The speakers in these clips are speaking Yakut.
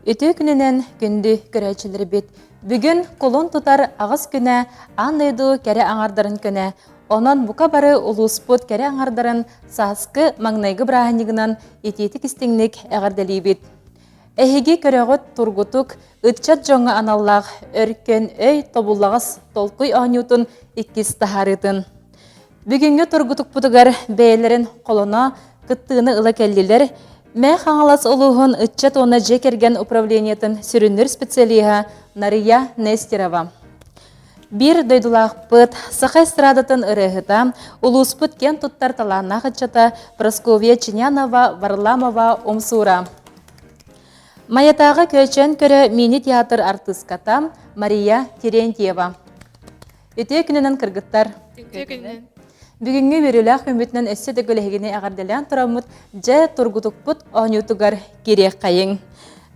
Үтүө күнүнэн күндү көрөөччүлэрбит! Бүгүн кулун тутар аҕыс күнэ аан дойду кэрэ аҥардарын күнэ. Онон бука бары улууспут кэрэ аҥардарын сааскы маҥнайгы бырааһынньыгынан итиитик-истиҥник эҕэрдэлиибит. Эһиги көрөҕүт тургутук ыччат дьоҥҥо аналлаах өркөн өй тобуллаҕас толкуй оонньуутун иккис таһаарыытын. Бүгүҥҥү тургутукпутугар бэйэлэрин холоно кыттыыны ыла кэллилэр Мэ Хаҥалас улууһун ыччат уонна дьиэ кэргэн управлениетын сүрүннүүр специалиһа Нария Нестерова. Биир дойдулаахпыт, саха эстрадатын ырыаһыта, улууспут киэн туттар талааннаах ыччата Прасковья Чинянова, Варламова Умсуура. Майатааҕы Көөчөөн көрө мини-театр артыыската Мария Терентьева. Үтүө күнүнэн кыргыттар! Үтүө күнүнэн! Бүгүҥҥү үөрүүлээх күммүтүнэн өссө да эһигини эҕэрдэлээн тураммыт, дьэ тургутукпут оонньуутугар киириэххэйиҥ.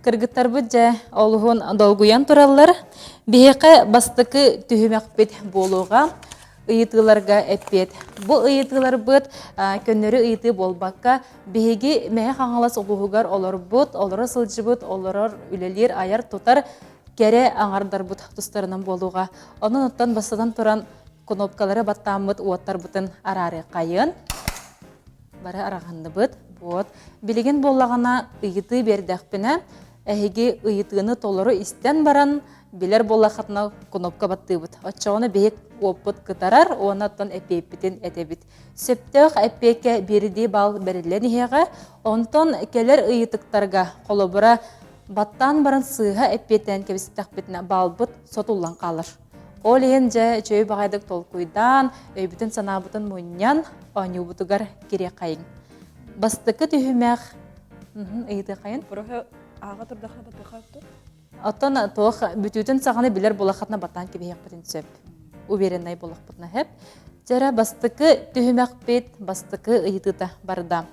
Кыргыттарбыт дьэ олуһун долгуйан тураллар. Биһиэхэ бастакы түһүмэхпит буолуоҕа ыйытыыларга эппиэт. Бу ыйытыыларбыт көннөрү ыйытыы буолбакка, биһиги Мэҥэ Хаҥалас улууһугар олорбут, олоро сылдьыбыт, олорор, үлэлиир, айар-тутар кэрэ аҥардарбыт тустарынан буолуоҕа. Онон оттон бастатан туран кнопкалары баттааммыт уоттарбытын араарыаххайын. Бары араҕанныбыт. Вот. Билигин буоллаҕына ыйытыы биэрдэхпинэ, эһиги ыйытыыны толору истэн баран билэр буоллаххытына кнопка баттыыбыт. Оччоҕуна биһик уоппут кытарар уонна оттон эппиэппитин этэбит. Сөптөөх эппиэккэ биирдии балл бэриллэн иһиэҕэ. Онтон кэлэр ыйытыктарга холобура Баттаан баран сыыһа эппиэттээн кэбистэхпитинэ баалбыт сотуллан хаалар. Ол иһин дьэ үчүгэй баҕайдык толкуйдаан, өйбүтүн-санаабытын мунньан оонньуубутугар кириэххэйиҥ. Бастакы түһүмэх ыйытыаххайын. Бороһо ааҕа турдахха батыха Оттон туох бүтүүтүн саҕаны билэр буолаххытына баттаан кэбиһиэхпитин сөп. Увереннай буолахпытына сөп. Дьэрэ бастакы түһүмэхпит бастакы ыйытыыта барда.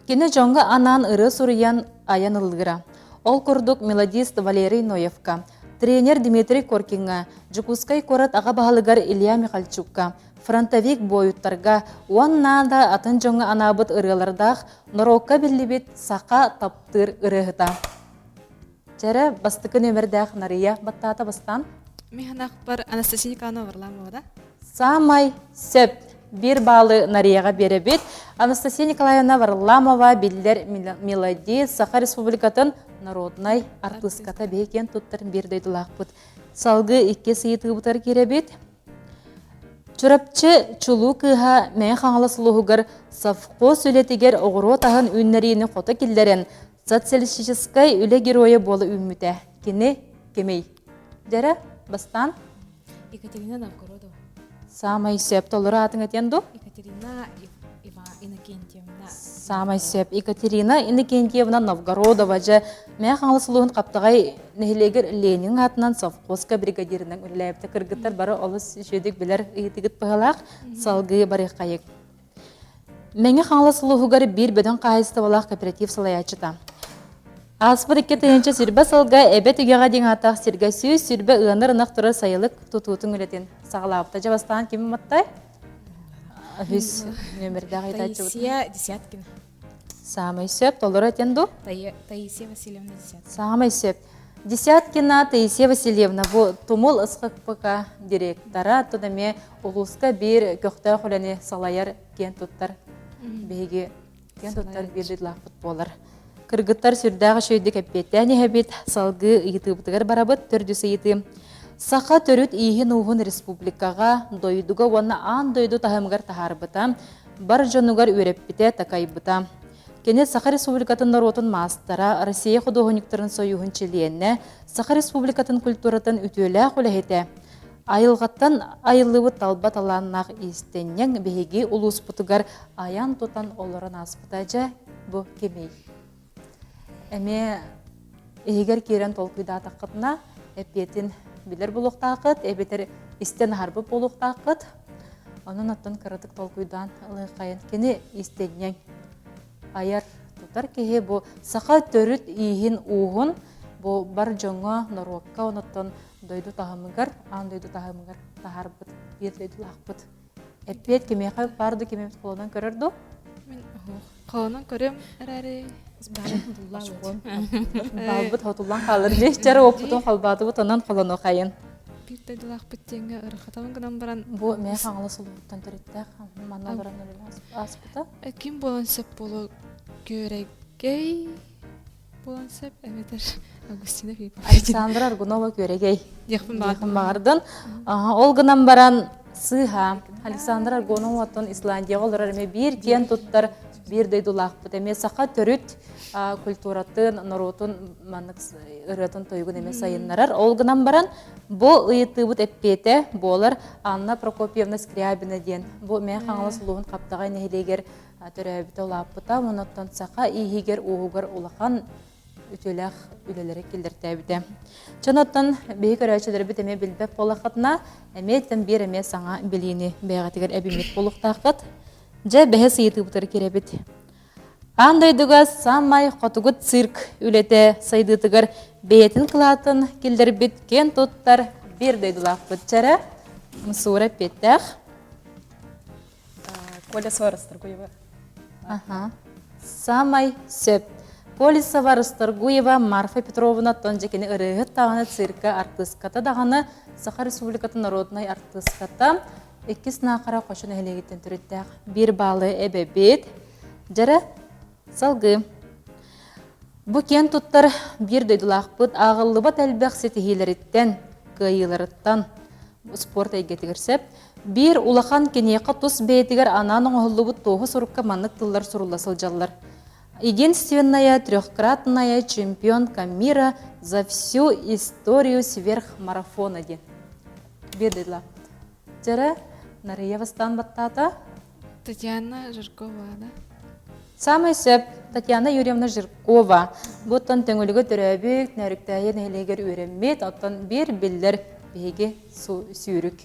Кини дьоҥҥо анаан ырыа суруйан, айан ыллыыра. Ол курдук мелодист Валерий Ноевка, тренер Дмитрий Коркиҥҥа, Дьокуускай куорат аҕа баһылыгар Илья Михальчукка, фронтовик буойуттарга уонна да атын дьоҥҥо анаабыт ырыалардаах норуокка биллибит саха таптыыр ырыаһыта. Чэрэ бастакы нүөмэрдээх Нарыйа баттаата бастаан. Миханахпар Анастасия Николаевна Варламова да? Саамай сөп. Биир баалы Нарияҕа биэрэбит. Анастасия Николаевна Варламова биллэр мелодист, Саха Республикатын народнай артыыската биһи киэн туттар биир дойдулаахпыт. Салгыы иккис ыйытыыбытыгар киирэбит. Чурапчы чулуу кыыһа Мэҥэ Хаҥалас улууһугар совхоз үлэтигэр оҕуруот аһын үүннэриини хото киллэрэн социалистическай үлэ геройа буола үүммүтэ. Кини кимий? Дьэрэ, бастаан. Екатерина Новгородова. Саамай сөп толору аатыҥ этиэн дуу? Екатерина Иннокентьевна. Саамай сөп. Екатерина Иннокентьевна Новгородова дьэ Мэҥэ Хаҥалас улууһун Хаптаҕай нэһилиэгэр Ленин аатынан совхозка бригадирынан үлэлээбитэ. Кыргыттар бары олус үчүгэйдик билэр ыйытыгыт быһалаах. Салгыы барыаххайык. Мэҥэ Хаҥалас улууһугар биир бөдөҥ хаһаайыстыбалаах кооператив салайааччыта. Ааспыт 2020 сылга Эбэ түгэҕэ диэн ааттаах сиргэ 120 ыанар ынах турар сайылык тутуутун үлэтин саҕалаабыта. Дьэ бастаан ким маттай? Үһүс нүөмэрдээх ыйытааччыбыт. Таисия Десяткина. Саамай сөп. Толору этэн дуу? Таисия Васильевна Десяткина. Саамай сөп. Десяткина Таисия Васильевна бу Тумул СХПК директора, оттон эмиэ улууска биир көхтөөх үлэни салайар киэн туттар биһиги киэн туттар биир дойдулаахпыт буолар. Кыргыттар сүрдээх үчүгэйдик эппиэттээн иһэбит, салгыы ыйытыыбытыгар барабыт, төрдүс ыйытыы. Саха төрүт ииһин-ууһун республикаҕа, дойдуга уонна аан дойду таһымыгар таһаарбыта, бар дьонугар үөрэппитэ, такайбыта. Кини Саха Республикатын норуотун маастара, Россия худуоһунньуктарын сойууһун чилиэнэ, Саха Республикатын культуратын үтүөлээх үлэһитэ, айылҕаттан айыллыбыт талба талааннаах иистэнньэҥ биһиги улууспутугар айан-тутан олорон ааспыта дьэ бу кимий? Эмиэ иһигэр киирэн толкуйдаатаххытына эппиэтин билэр буолуохтааххыт, эбэтэр истэн аһарбыт буолуохтааххыт. Онон оттон кыратык толкуйдаан ылыаххайын. Кини иистэнньэҥ, айар тутар киһи бу саха төрүт ииһин-ууһун бу бар дьоҥҥо, норуокка, онуттан дойду таһымыгар, аан дойду таһымыгар таһаарбыт биир дойдулаахпыт. Эппиэт кимиэхэ баар да кими холонон көрөр дуу? Мин холонон көрүм эрээри. Баалбыт хотуллан хаалар дьиэччэр оппутун холбоотубут онон холонуохайын. Биир дойдулаахпыт диэҥҥэ ырахатабын гынан баран Бу мэ Хаҥалас улууһуттан төрүттээх манна олорон ааспыта. Ким буолан сөп буолуо күөрэгэй буолан сөп эбэтэр Августина Филиппова. Александра Аргунова күөрэгэй. Диэхпин баҕардын. Ол гынан баран сыыһа Александра Аргунова оттон Исландияҕа олорор эмиэ биир киэн туттар биир дойдулаахпыт эмиэ саха төрүт культуратын, норуотун маннык ырыатын тойугун эмиэ сайыннарар. Ол гынан баран бу ыйытыыбыт эппиэтэ буолар Анна Прокопьевна Скрябина диэн. Бу Мэҥэ Хаҥалас улууһун Хаптаҕай нэһилиэгэр төрөөбүтэ улааппыта. Онон саха ииһигэр ууһугар улахан үтүөлээх үлэлэри киллэртээбитэ. Чон оттон биһи көрөөччүлэрбит эмиэ билбэт буоллаххытына, эмиэ биир эмиэ саҥа билиини бэйэҕитигэр эбиммит буолуохтааххыт. Дьэ, бэһис ыйытыыбытыгар киирэбит. Аан дойдуга саамай хотугу цирк үлэтэ сайдыытыгар бэйэтин кылаатын киллэрбит киэн туттар биир дойдулаахпыт чэрэ Мсура эппиэттээх. Колесова Расторгуева. Аха. Самай сөп. Колесова Расторгуева Марфа Петровна тон дьэкини ырыаһыт даҕаны цирка артыыската даҕаны Саха Республикатын народнай артыыската Иккис Наахара Хочо нэһилиэгиттэн төрүттээх биир баалы эбэбит. Дьэрэ, салгыы. Бу киэн туттар биир дойдулаахпыт ааҕыллыбат элбэх ситиһиилэриттэн, кыайыыларыттан спорт эйгэтигэр сөп. Биир улахан киниэхэ тус бэйэтигэр анаан оҥоһуллубут туоһу сурукка маннык тыллар сурулла сылдьаллар. Единственная трехкратная чемпионка мира за всю историю сверхмарафона диэн. Биир дойдулаахпыт. Дьэрэ, Нарыйа бастаан баттаата. Татьяна Жиркова, да? Самай сөп Татьяна Юрьевна Жиркова. Бу оттон Төҥүлүгө төрөөбүт, Нөөрүктээйи нэһилиэгэр үөрэммит, оттон биир биллэр биһиги сүүрүк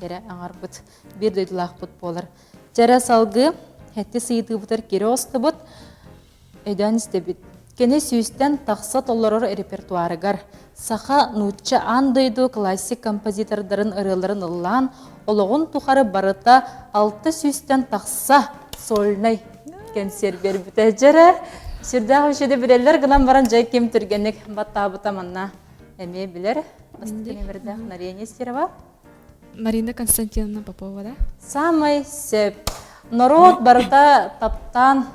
кэрэ аҥарбыт, биир дойдулаахпыт буолар. Дьэрэ салгыы хэттис ыйытыыбытыгар кире остубут. Өйдөөн истэбит. Кини сүүстэн тахса толорор репертуарыгар саха, нуучча, аан дойду классик композитордарын ырыаларын ыллаан, олоҕун тухары барыта 6 сүүстэн тахса сольнай кэнсиэр биэрбитэ. Дьэрэ, сүрдээх үчүгэй билэллэр гынан баран дьэ ким түргэнник баттаабыта манна эмиэ билэр. Бастакы нөмердээх Нария Нестерова. Марина Константиновна Попова, да? Самай сөп. Норуот барыта таптаан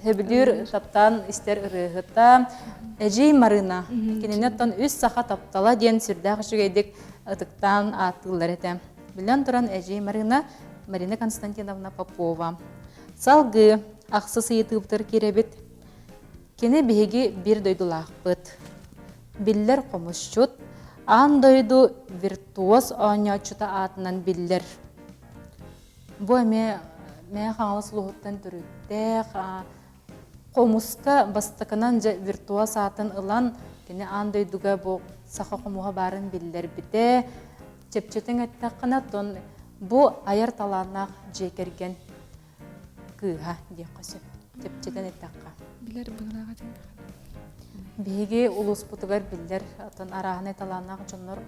сөбүлүүр, таптаан истэр ырыаһыта Эдьиий Марына. Кинини оттон үс саха таптала диэн сүрдээх үчүгэйдик ытыктаан ааттыыллар этэ. Билэн туран Эдьиий Марына Марина Константиновна Попова. Салгыы ахсыс ыйытыыбытыгар киирэбит. Кини биһиги биир дойдулаахпыт. Биллэр хомусчут, аан дойду виртуоз оонньооччута аатынан биллэр. Бу эмиэ Мэҥэ Хаҥалас улууһуттан төрүттээх, хомуска бастакынан дьэ виртуоз аатын ылан, кини аан дойдуга бу саха хомуһа баарын биллэрбитэ. Чэпчэтин эттэххинэ, оттон бу айар талааннаах дьиэ кэргэн кыыһа диэххэ сөп. Чэпчэтэн эттэххэ. Билэр быһыылаах этим. Биһиги улууспутугар биллэр оттон арааһынай талааннаах дьоннор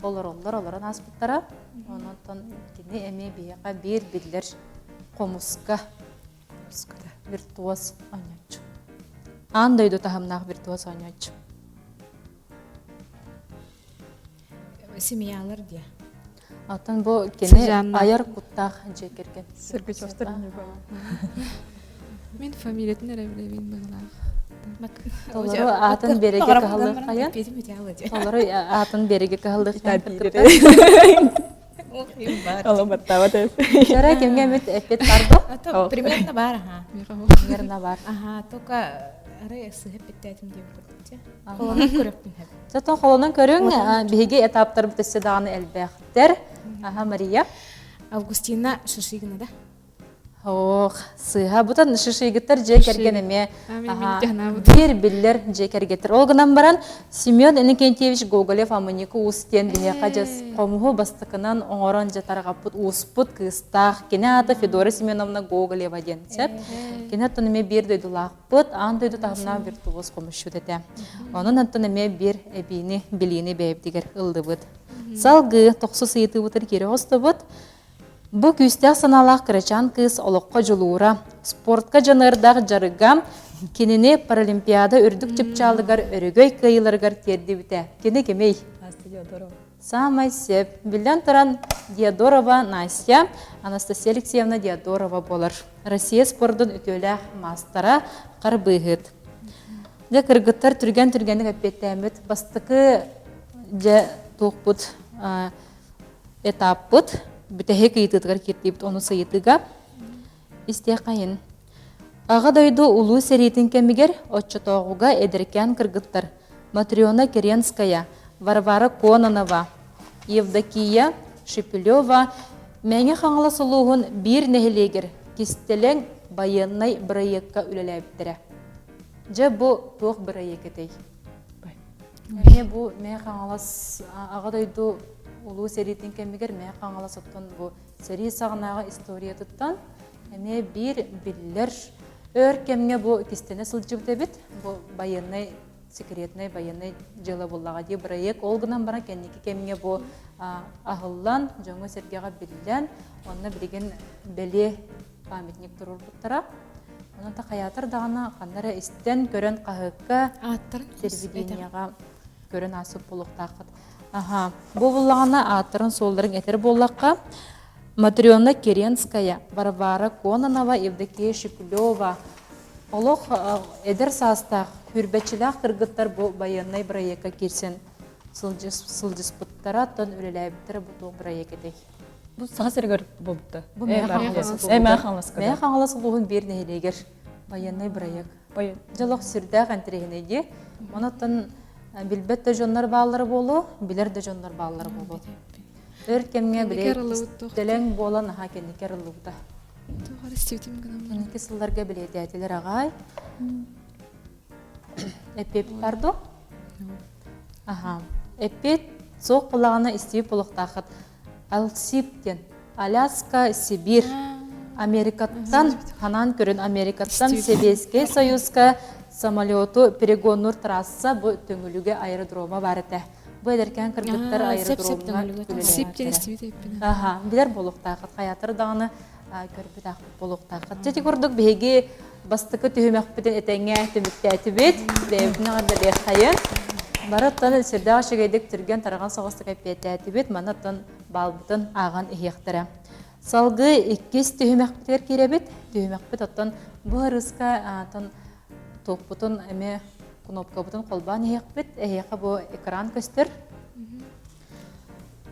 олороллор, олорон ааспыттара. Онон кини эмиэ биһиэхэ биир биллэр хомуска виртуоз оонньооччу. Аан дойду таһымнаах виртуоз оонньооччу. Семьялар диye. Оттон бу кини айар куттаах дьиэ кэргэн. Сергачевтар Мин фамилиятын эрэ билэбин быһыылаах. Толору аатын биэрэгэ кыһаллык хайан. Толору аатын биэрэгэ кыһаллык Алабаттаабат Чара кимҥэ эмит эппит бар до? Примерно бар, ага. Примерно бар. Ага, только арай сыһып биттэтим диэн курдук. Холонон көрөппүн. Зато холонон көрүҥ, биһиги этаптарбыт өссө даҕаны элбэхтэр. Аха, Мария. Августина Шишигина, да? Ох, сыыһа. Бутан Шишигиттар дьиэ кэргэн эмиэ биир биллэр дьиэ кэргэттэр. Ол гынан баран Семен Иннокентьевич Гоголев Аманику уус диэн биһиэхэ дьэ хомуһу бастакынан оҥорон дьэ тарҕаппыт ууспут кыыстаах. Кини аата Федора Семеновна Гоголева диэн сөп. Кини оттон эмиэ биир дойдулаахпыт, аан дойду таһымнаах виртуоз хомусчут этэ. Онон оттон эмиэ биир эбиини, билиини бэйэбитигэр ыллыбыт. Салгыы тохсус ыйытыыбытын киирэ оҕустубут. Бу күүстээх санаалаах кырачаан кыыс олоххо дьулуура, спортка дьаныардаах дьарыга Кинини Паралимпиада үрдүк чыпчаалыгар өрөгөй кыайыыларыгар тиэрдибитэ. Кини кимий? Настя Диодорова. Саамай сөп. Биллэн туран, Диодорова Настя, Анастасия Алексеевна Диодорова буолар. Россия спордун үтүөлээх маастара, харбыыһыт. Дьэ, кыргыттар түргэн-түргэнник эппиэттээммит бастакы дьэ туохпут этаппыт бүтэһик ыйытыытыгар киирдибит ону сыйытыыга истиэххэйин. Аҕа дойду Улуу сэриитин кэмигэр оччотооҕуга эдэркээн кыргыттар Матрена Керенская, Варвара Кононова, Евдокия Шепелева Мэҥэ Хаҥалас улууһун биир нэһилиэгэр кистэлэҥ байыаннай бырайыакка үлэлээбиттэрэ. Дьэ, бу туох бырайыак этэй? Эмиэ бу Мэҥэ Хаҥалас Аҕа дойду Улуу сэриитин кэмигэр Мэҥэ Хаҥалас оттон бу сэрии саҕанааҕы историятыттан эмиэ биир биллэр өр кэмҥэ бу кистэнэ сылдьыбыт эбит. Бу байыаннай секретнай байыаннай дьыала буоллаҕа дии бырайыак. Ол гынан баран кэнники кэмҥэ бу аһыллан, дьоҥҥо-сэргэҕэ биллэн, онно билигин бэлиэ памятник туруорбуттара. Онон та хайаатар даҕаны ханна эрэ истэн, көрөн хаһыакка, телевидениеҕа көрөн ааспыт буолуохтааххыт. Аха, бу буллаҕына ааттарын-суолларын этэр буоллахха, Матрена Керенская, Варвара Кононова, Евдокия Шепелева олох эдэр саастаах, хүрбэччилээх кыргыттар бу байыаннай бырайыакка киирсэн сылдьыспыттара, оттон үлэлээбиттэрэ бу туох бырайыак этэй? Бу Саха сиригэр буолбута. Бу Мэҥэ Хаҥалас Мэҥэ Хаҥалас улууһун биир нэһилиэгэр байыаннай бырайыак. Дьолох сүрдээх интэриэһинэй дии. Онон билбэт да дьоннор бааллара буолуо, билэр да дьоннор бааллара буолуо. Өр кэмҥэ били кистэлэҥ буолан аха кэнники арыллыбыта. Кэнники сылларга билиэтээтилэр аҕай. Эппиэппит бар дуо? Аха. Эппиэт суох буоллаҕына истибит буолуохтааххыт. Алсиб диэн Аляска, Сибирь. Америкаттан, ханаан көрүн Америкаттан Сэбиэскэй Союзка самолету перегоннуур трасса бу Төҥүлүгэ аэродрома баар этэ. Бу эдэркээн кыргыттар аэродромҥа үлэлээбиттэрэ. Аха, билэр буолуохтааххыт, хайаатар даҕаны көрбүт аахпыт буолуохтааххыт. Дьэ, ити курдук биһиги бастакы түһүмэхпитин этэҥҥэ түмүктээтибит. Бэйэбитин эҕэрдэлиэххэйин. Бары оттон сүрдээх үчүгэйдик түргэн тарҕан соҕустук эппиэттээтибит. Манна оттон баалбытын ааҕан иһиэхтэрэ. Салгыы иккис түһүмэхпитигэр киирэбит. Түһүмэхпит оттон бу ырыска оттон туохпутун эмиэ кнопкабытын холбоон иһиэхпит. Эһиэхэ бу экран көстөр.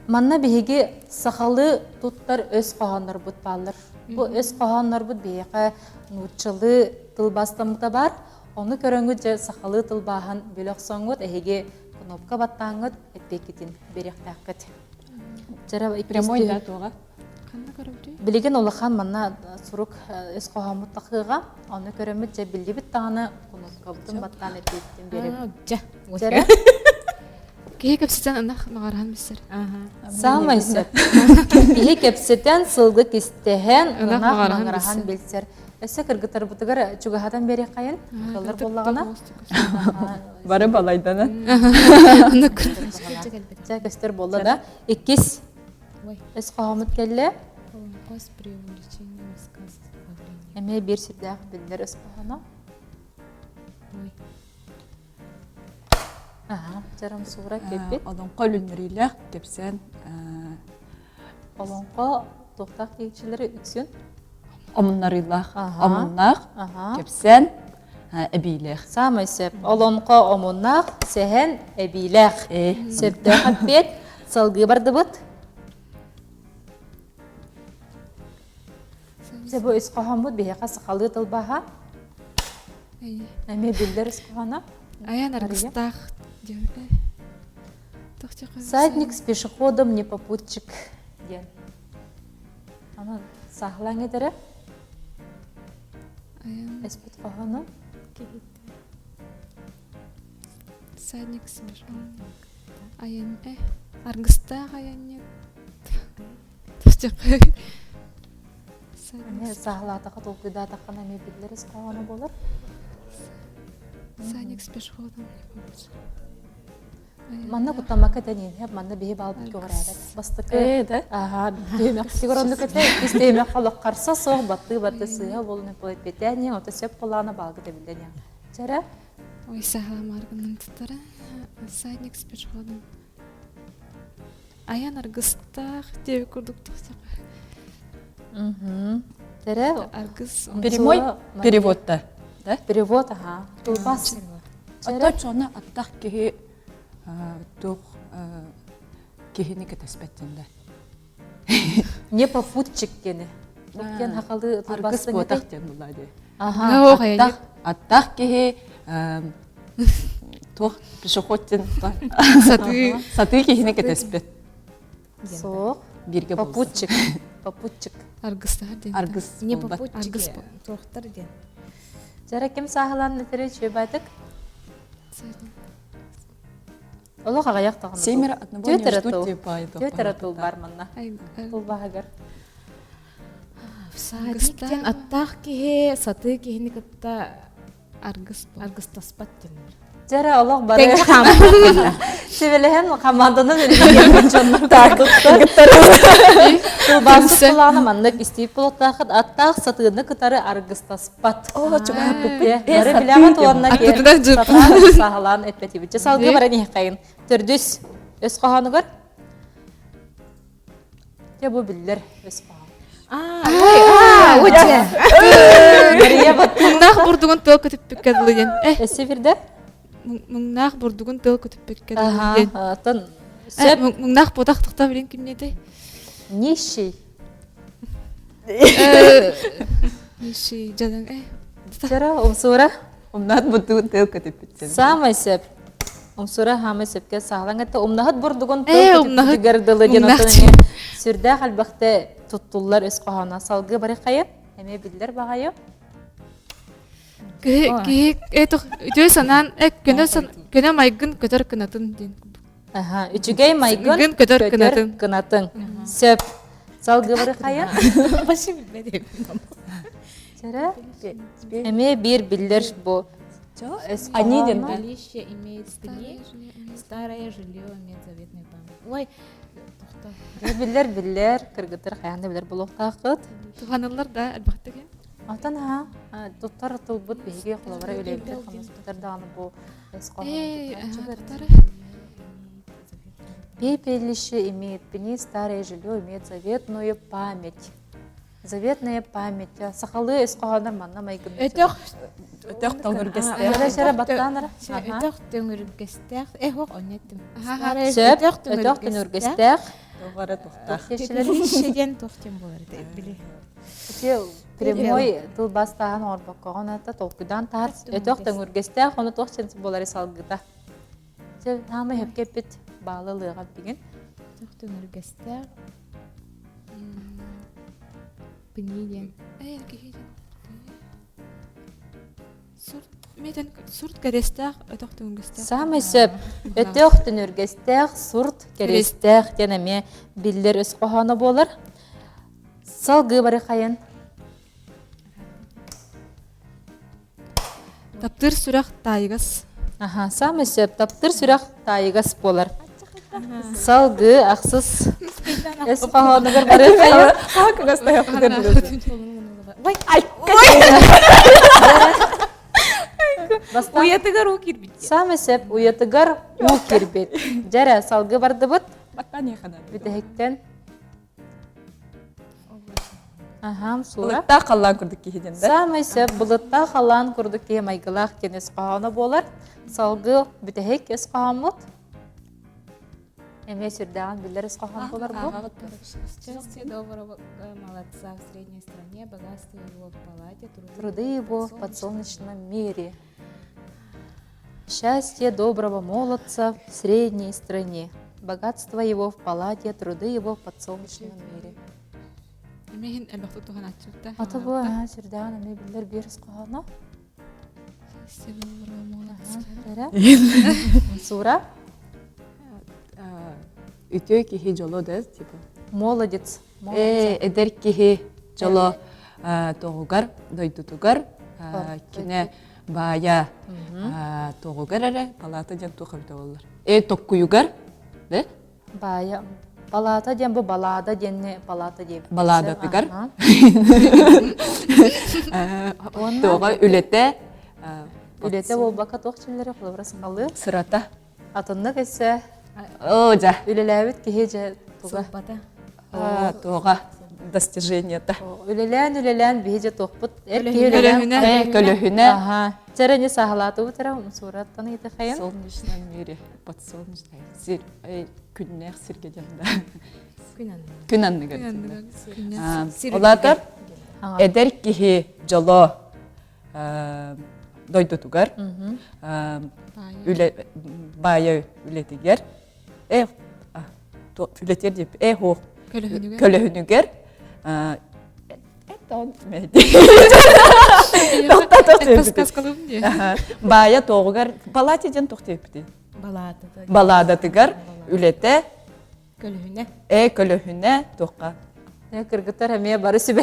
Манна биһиги сахалыы туттар өс хоһооннорбут бааллар. Бу өс хоһооннорбут биһиэхэ нууччалыы тылбаастаммыта баар. Ону көрөҥҥүт дьэ сахалыы тылбааһын билэ охсоҥҥут эһиги кнопка баттааҥҥыт эппиэккитин биэриэхтээххит. Прямой да туоҕа? Билигин улахан манна сурук өс хоһооммут тахыыга. Ону көрөммүт дьэ биллибит даҕаны кнопкабытын баттаан эппиэккитин биэрэбит. Дьэ. Киһи кэпсэтэн ынах маҕараһан билсэр. Саамай сөп. Киһи кэпсэтэн, сылгы кистэһэн, ынах маҥыраһан билсэр. Өссө кыргыттарбытыгар чугаһатан биэриэххэйин, кыллар буоллаҕына. Бары балайдана. Чэ, көстөр буолла да. Иккис өс хоһоомут кэллэ. Эмиэ биир сүрдээх биллэр өс хоһооно. Чарамсуура кэлбит. Олоҥхо үлүннэриилээх кэпсээн. Олоҥхо туохтаах диэччилэри үксүн? Омуннарыылаах. Омуннаах кэпсээн эбиилээх. Саамай сөп. Олоҥхо омуннаах, сэһэн эбиилээх. Сөптөөх эппиэт. Салгыы бардыбыт. Дьэ бу ис хоһооммут биһиэхэ сахалыы тылбааһа. Эмиэ биллэр ис хоһооно. Айан аргыстаах диэн. Всадник с пешеходом не попутчик диэн. Аны саһылаҥ этэрэ. Эспит хоһоону. Всадник с пешеходом. Айан э аргыстаах айанньыт. Эмиэ сааһылаатахха толкуйдаатаххына эмиэ биллэр ис хоһооно буолар. Садик с пешеходом. Манна куттаммакка тэниин, манна биһи баалбыт көҕүрээбэт. Бастакы аха түһүмэх сигор оннук этэ, иккис түһүмэх олох харса суох баттыы-баттыы сыыһа буолун эппитээниэ, ото сөп буолаана баалгы тэбиллэн иһэн. Чэрэ? Ой, саһаламаргынан туттара. Всадник с пешеходом. Айан аргыстаах диэби курдук тахсаха. Тэрэ? Аргыс. Прямой перевод-то, да? Перевод, ага. Тылбаас. Оттон аттах киһи туох киһини кэтэспэт диэн да. Не попутчик диэни. Диэн хахалы Аргыс буотах диэн булла дии. Ага. Аттах киһи туох пешеход диэн сатыы сатыы киһини кэтэспэт. Суох. Бииргэ Попутчик. Попутчик. Аргыстаах диэн. Аргыс. Не попутчик. Аргыс. Туохтар диэн. Дьара ким сааһылаан этэрэ үчүгэй Олох аҕыйах даҕаны. Семеро одного не ждут типа. Түөрт эрэ тыл бар манна. Тылбаһыгар. Всадник диэн аттаах киһи сатыы киһини кытта аргыс аргыстаспат диэннэр. Дьэрэ олох бары сүбэлэһэн хамаанданан үлэлиир дьоннор кыттар. Тылбаасчыт тылаана маннык истиип булуктаахыт аттаах сатыыны кытары аргыстаспат. Оо, чугаһаппыппыт. Бары билэҕит уонна сатаан саһылаан эппэтибит. Дьэ салгыы баран иһэххэйин. Төрдүс өс хоһоонугар Дьэ бу биллэр өс хоһоон. Аа, Мария Муҥнаах бурдугун тыал көтүппүккэ дылы диэн. Өссө бирдэ? Муҥнаах бурдугун тыал көтүппүккэ дылы диэн. Атын сөп. Муҥнаах буотах тохтоо билин кимниэтэй? Нищий. Нищий дьадаҥ э. Чара умсуура. Умнаат бурдугун тыал көтүппүт. Самай сөп. Умсура хаамай сөпкө саалаҥ этэ. Умнаһыт бурдугун тыал көтүппүтүгэр дылы диэн оттон эмиэ сүрдээх элбэхтэ туттуллар өс хоһооно. Салгыы бары хайа? Эмиэ биллэр баҕайы. Киһи киһи э үтүө санаан э көнө көнө майгын көтөр кынатын диэн Аха, үчүгэй майгын көтөр кынатын. Кынатын. Сөп. Салгыбары хайа? Башы билбэт Чара? Эмиэ биир биллэр бу. Они диэн Жилище имеет пни, старое жилье имеет заветную память. Ой, Биллэр биллэр, кыргыттар хайаан да билэр буолуохтааххыт. Туһаныллар да элбэхтик. Алтан аха, туттар тылбыт биһиги холобура үлэбитин хамнаспытар даҕаны бу Пепелище имеет пни, старое жилье имеет заветную память. Заветная память. Сахалыы өс хоһоонор манна майгын. Өтөх өтөх төҥүргэстээх. Эрэ баттаанара. Өтөх төҥүргэстээх. Э хоқ оннеттим. Сөп. Өтөх төҥүргэстээх. Тоҕара тухтаах. Пепелище диэн туох диэн буолар били. Ити прямой тылбаастааһын оҥорбоккоҕун ата толкуйдаан таһар өтөх төҥүргэстээх ону туох сен буолары салгыта. Дьэ таамай хөпкө эппит баалы ылыаҕа бүгүн. Өтөх төҥүргэстээх пни диэн. Ээ киһи диэн. Сурт метен сурт кэриэстээх өтөх төҥүргэстээх. Саамай сөп. Өтөх түнүргэстээх, сурт кэриэстээх диэн эмиэ биллэр өс хоһооно буолар. Салгыы барыхайын. Таптыыр сүрэх таайыгас. Аха, саамай сөп. Таптыыр сүрэх таайыгас буолар. Салгыы ахсыс өс хоһоонугар барыхайын. Уйатыгар уу киирбит. Саамай сөп. Уйатыгар уу киирбит. Дьэрэ, салгыы бардыбыт. Бүтэһиктэн Аһаам сура. Былыттаах халлаан курдук киһи диэн да? Саамай сөп былыттаах халлаан курдук киһи майгылаах диэн өс хоһооно буолар. Салгыы бүтэһик өс хоһооммут. Эмиэ сүрдээҕин биллэр өс хоһоон буолар бу. Счастье доброго молодца в средней стране, богатство его в палате, труды его в подсолнечном мире. Счастье доброго молодца в средней стране, богатство его в палате, труды его в подсолнечном мире. Эмиһин элбэхтик туһанааччыбыта. Ата бу сүрдээҕин эмиэ биллэр биир хоһооно. Счастье доброго молодца. Сура. Үтүө киһи дьоло да типа. Молодец. Э, эдэр киһи дьоло тоҕугар, дойдутугар, кине Баайа тоҕугар эрэ палата диэн туох эбитэ буоллар. Э токкуйугар да? Баайа палата диэн бу балаада диэнни палата диэбит. Балаадатыгар. Тоҕо үлэтэ үлэтэ буолбакка туох чиллэрэ холобура сахалыы. Сырата. Атыннык эссе Оо, дьэ. Үлэлээбит киһи дьэ туга? Сылбата. Туоҕа достижениета. Үлэлээн үлэлээн биһи дьэ туохпут эр киһи үлэлээн көлөһүнэ. Аха. Чэрэни саһалаатыбыт эрэ сураттан ыйытыхайын. Солнечном мире подсолнечный сир күннээх сиргэ диэн да. Күн анныгар. Күн анныгар. Олаатар эдэр киһи дьоло дойдутугар үлэ баайа үлэтигэр э үлэтигэр диэп э хуох көлөһүнүгэр баайа тоҕугар палате диэн туох диэппитий балаадатыгар үлэтэ Көлөһүнэ. Э, көлөһүнэ туохха? Э, кыргыттар эмиэ бары сүбэ.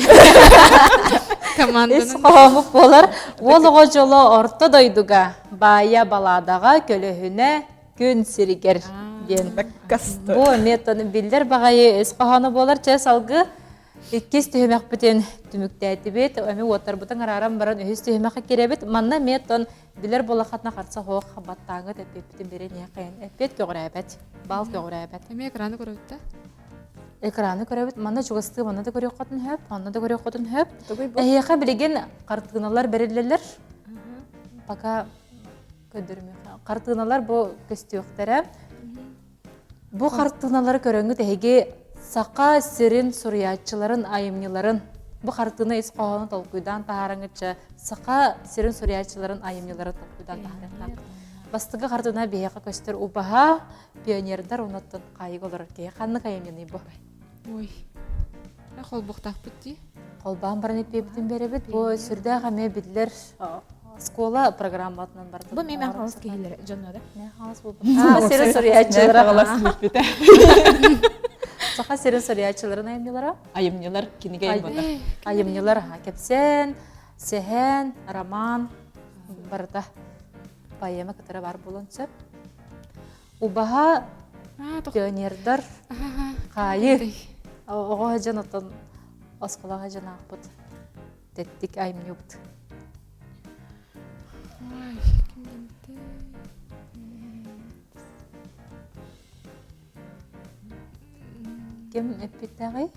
Команданан. Ис хоһооммут буолар. Уол оҕо дьоло орто дойдуга, баайа балаадаҕа, көлөһүнэ күн сиригэр диэн. Бу эмиэ биллэр баҕайы ис хоһооно буолар. Чэ, салгыы иккис түһүмэхпитин түмүктээтибит. Эмиэ уоттарбытын арааран баран үһүс түһүмэххэ киирэбит. Манна эмиэ тон Билэр буолахатына харса хоох баттааҥҥыт эппиэппитин биэрэн иһэххин. Эппиэт көҕүрээбэт. Баал көҕүрээбэт. Эмиэ экраны көрөбүт да? Экраны көрөбүт. Манна чугастыы манна да көрүөххүтүн сөп, онно да көрүөххүтүн сөп. Эһиэхэ билигин хартыыналар бэриллэллэр. Пока көрдөрүмүөххэ. Хартыыналар бу көстүөхтэрэ. Бу хартыыналары көрөҥҥүт эһиги Саха сирин суруйааччыларын айымньыларын бу хартыына ис хоһоонун толкуйдаан таһаараңҥытча Саха сирин суруйааччыларын айымньыларын толкуйдаан таһаарыахтаах. Бастакы хартыына биһиэхэ көстөр убаһа, пионердар уоннаттан хаайыга олорор киһи ханнык айымньыный бу? Ой, холбуохтаахпыт дии. Холбоон баран эппиэппитин биэрэбит. Бу сүрдээх эмиэ биллэр оскуола программатынан барытын. Бу мен хаҥалас киһилэрэ дьонноро. Мен хаҥалас буолбут. Саха сирин суруйааччылара. Саха сирин суруйааччыларын айымньылара. Айымньылар кинигэ айымньылар. Айымньылар кэпсээн, сэһэн, роман барыта поэма кытары бар буолуон сөп. Убаһа пионердар хаайы оҕо дьон оттон оскуолаҕа дьон аахпыт тэттик айымньыбыт. Ким эппиттэҕий?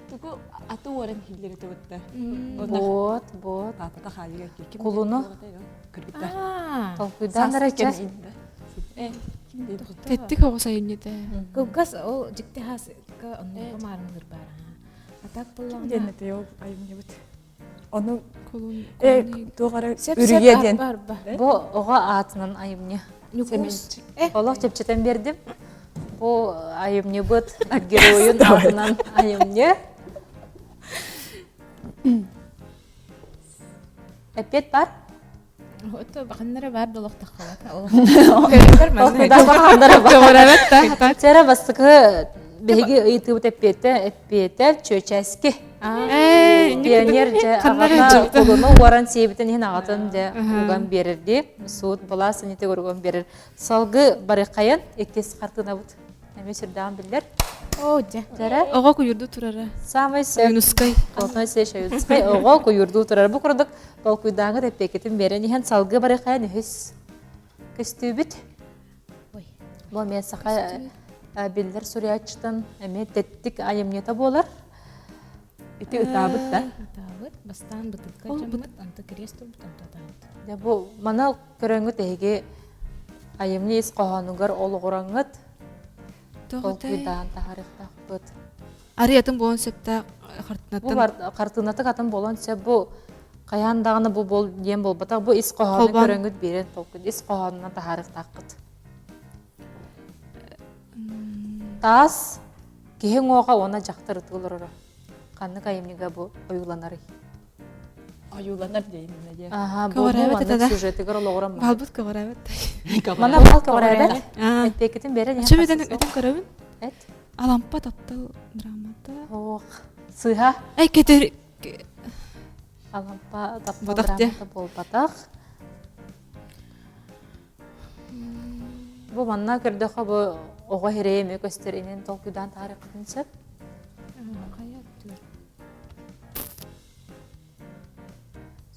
Тугу аты уоран иһиллэр этэ бытта. Вот, вот. Папата хаайыга ким Кулуну. Кыргыттар. Толкуйдаан эрэ Тэттик оҕус айымньыта. Кылгас ол дьикти хааска оннуга маарынныр баар. А так Ким диэн этэй ол айымньыбыт? Ону Кулун э туох эрэ үрүйэ диэн. Бу оҕо аатынан айымньы. Олох чэпчэтэн биэрдим. Бу айымньыбыт геройун аатынан айымньы. Эппиэт бар? Ото баханнара бар долохтаххалата. Чара бастакы биһиги ыйытыыбыт эппиэтэ эппиэтэ чүөчээски. Пионер дьэ аҕата кулуну уоран сиэбитин иһин аҕатын дьэ уган биэрэрдии суут былаас инитигэр уган биэрэр. Салгы барыххайан иккис хартыынабыт эмиэ сүрдээҕин биллэр. Оо дьэ. Дьэрэ. Оҕо куйурду турара. Самай сөп. Ойунускай. Платон Сеевич Ойунускай оҕо куйурдуу турар. Бу курдук толкуйдааҥҥыт эппиэккитин биэрэн иһэн салгыы барыххайан үһүс көстүүбүт. Бу эмиэ саха биллэр суруйааччытын эмиэ тэттик айымньыта буолар. Ити ытаабыт да? Ытаабыт. Бастаан бытыкка дьаммыт, анты крест турбут, анты ытаабыт. Дьэ бу маны көрөҥҥүт эһиги айымньы ис хоһоонугар олоҕураҥҥыт толкуйдаан таһаарыахтаахпыт. Арый атын буолан сөптөөх хартыынаттан. Бу хартыынатык атын буолан сөп бу хайаан даҕаны бу бол диэн буолбатах бу ис хоһоону көрөҥҥүт биэрэн толкуй ис хоһоонунан таһаарыахтааххыт. Таас киһи уҥуоҕа уонна дьахтар ытыы олороро. Ханнык айымньыга бу ойууланарый? Ойууланар диэйминэ диэ. Аха, бу маннык сюжетыгар олоҕуран. Балбыт көҕүрээбэт. Мана бал көҕүрээбэт. Эппиэккитин берен. Чөм этен этен көрөбүн. Эт. Алампа таптал драмата. Ох, сыһа. Эй кетер. Алампа таптал драмата буолбатах. Бу манна көрдөххө бу оҕо иһирэйэ эмиэ көстөр инин толкуйдаан таарыаххытын сөп.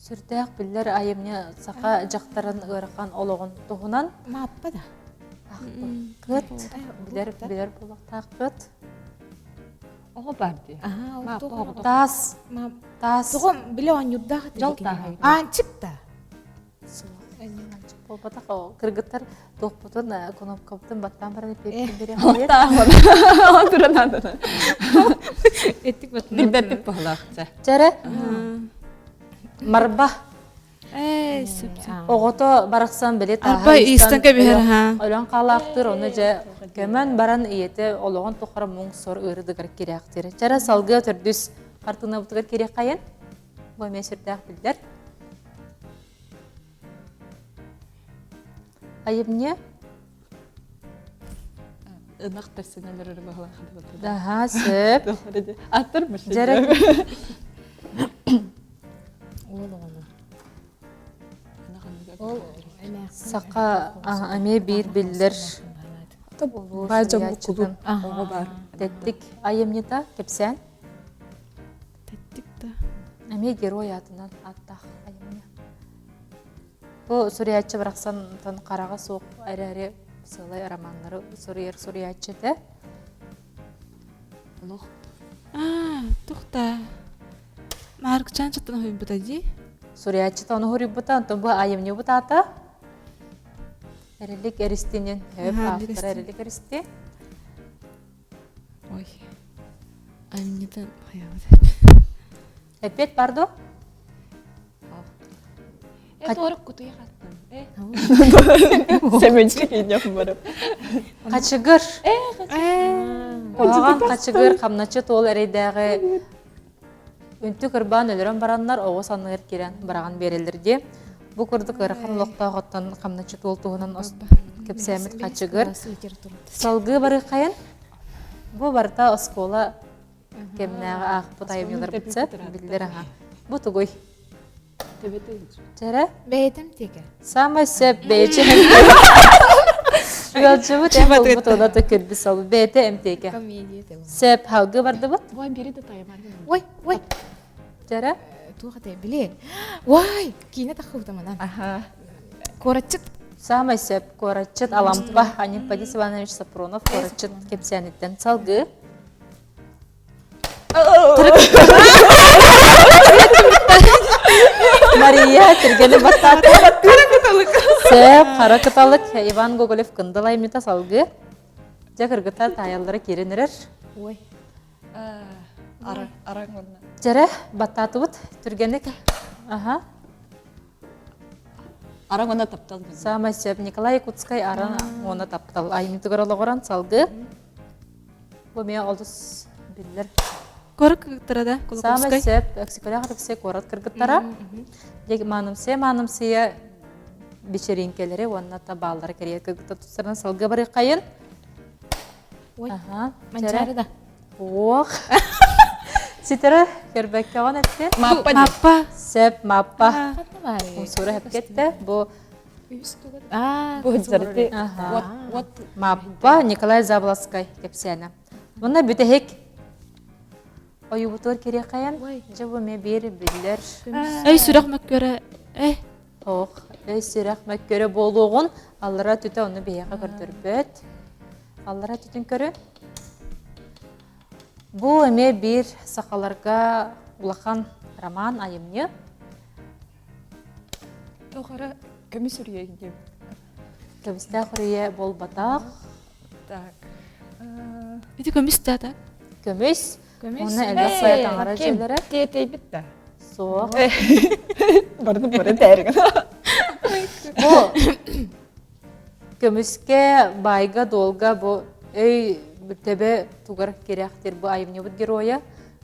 Сүрдээх биллэр айымньы саха дьахтарын ыарахан олоҕун туһунан. Мааппа да. Кыт, билэр билэр буолуохтаахпыт. Оҕо бар дии. Таас. Таас. Тоҕо билэ оонньуурдаах Дьол тааһа. Аанчык да. Суох. Буолбатах кыргыттар туохпутун кнопкабытын баттаан баран эппиэппин бириэхпит. Туран Эттик баттан. Билбэппит баһылаах. Чэрэ. Марба. Ээ, сөп сөп. Оҕото барахсан били Арба иистэн кэбиһэр ха. Өлөн хаалаахтыыр, ону дьэ көмөн баран ийэтэ олоҕун тухары муҥ-сор ыарыдыгар кириэхтиир. Чэрэ салгыа төрдүс хартыынабытыгар кириэххэйэн. Бу эмиэ сүрдээх биллэр. Айымньы Ынах тәрсенелер өрө баһылан Аха, сөп. Аттар Дьэрэ. Уол оҕону. Ол Саха эмиэ биир биллэр Баай дьон кулун оҕо бар. Тэттик айымньыта кэпсээн. Тэттик да. Эмиэ герой аатынан ааттаах айымньы. Бу суруйааччы барахсантан хараҕа суох эрээри сыалай романнары суруйар суруйааччы этэ. Олох. Аа, тухта. Маарыкчаан чаттан уһуйбута дии. Суруйааччыта ону уһуйбута, онтон бу айымньыбыт аата Эрилик Эристинин хөп автора Эрилик Эристи. Ой. Айымньыта хайабыт. Эппиэт бар дуо? Э, туорuk кутуйа хаттым. Э. Сэмэнчик инньэх барып. Хачыгыр. Куһаҕан хачыгыр хамначчы туол эрэйдээҕи үнтү кырбаан өлөрөн бараннар оҕус анныгар киирэн быраҕан биэрэллэр дии. Бу курдук ыарахан олохтоох оттон хамначчы туол туһунан кэпсээммит хачыгыр. Салгыы барыаххайын. Бу барыта оскуола кэмнээҕи аахпыт айымньыларбыт сөп биллэр аха. Бу тугуй? Чэрэ? Бэйэтим тиэкэ. Самай сөп бэйэчи Ыалдьыбыт эм булбут уона төкүрбүт сол бэйэтэ эмтиэкэ. Сөп халгы бардыбыт. Ой, бери да таймар. Ой, ой. Чэрэ? Туох этэй били. Уай, киинэ таххыбыта манан. Аха. Куораччыт. Самай сөп куораччыт Алампа Анемподист Иванович Сапронов куораччыт кэпсээниттэн салгыы. Мария түргэни баттаата. Хара кыталык. Сөп, хара кыталык. Иван Гоголев кындыл аймыта салгыы. Дьэ кыргыттар таайаллара киирэн эрэр. Ой. Араҥ уонна. Дьэрэ, баттаатыбыт түргэнник. Аха. Араҥ уонна таптал. Саамай сөп. Николай Якутскай Араҥ уонна таптал айымньытыгар олоҕуран салгыы. Бу эмиэ олус биллэр. Куорат кыргыттара да? Саамай сөп. Өксөкөлөөх Алексей куорат кыргыттара. Дьэ маанымсыйа маанымсыйа вечеринкэлэри уонна табааллары кэрийэр кыргыттар тустарынан салгыы барыаххайын. Ой, Аха. Манчаары да. Ох. Ситэрэ көрбөккөҕүн эттин. Маппа. Маппа. Сөп, маппа. Умсуура хэпкетте. Бу Бу зарты. Вот Маппа Николай Заболоцкай кэпсээнэ. Мунна бүтэһик ойуубутугар кириэххэйэн. Дьэ бу эмиэ биир биллэр. Өй сүрэх мөккөрө. Э. Ох, өй сүрэх мөккөрө буолуоҕун аллара түтэ ону биһиэхэ көрдөрбөт. Аллара түтүн көрү. Бу эмиэ биир сахаларга улахан роман айымньы. Тоҕо көмүс үрүйэ диэн. Көмүстээх үрүйэ буолбатах. Так. Ити көмүс да так? Көмүс. Көмүс. Уонна элбэх сайа таҥара дьиэлэрэ. Тиэтэйбит да. Суох. Барды бары тээригин. Бу көмүскэ, баайга-дуолга бу өй төбө тугар кирэхтир бу айымньыбыт геройа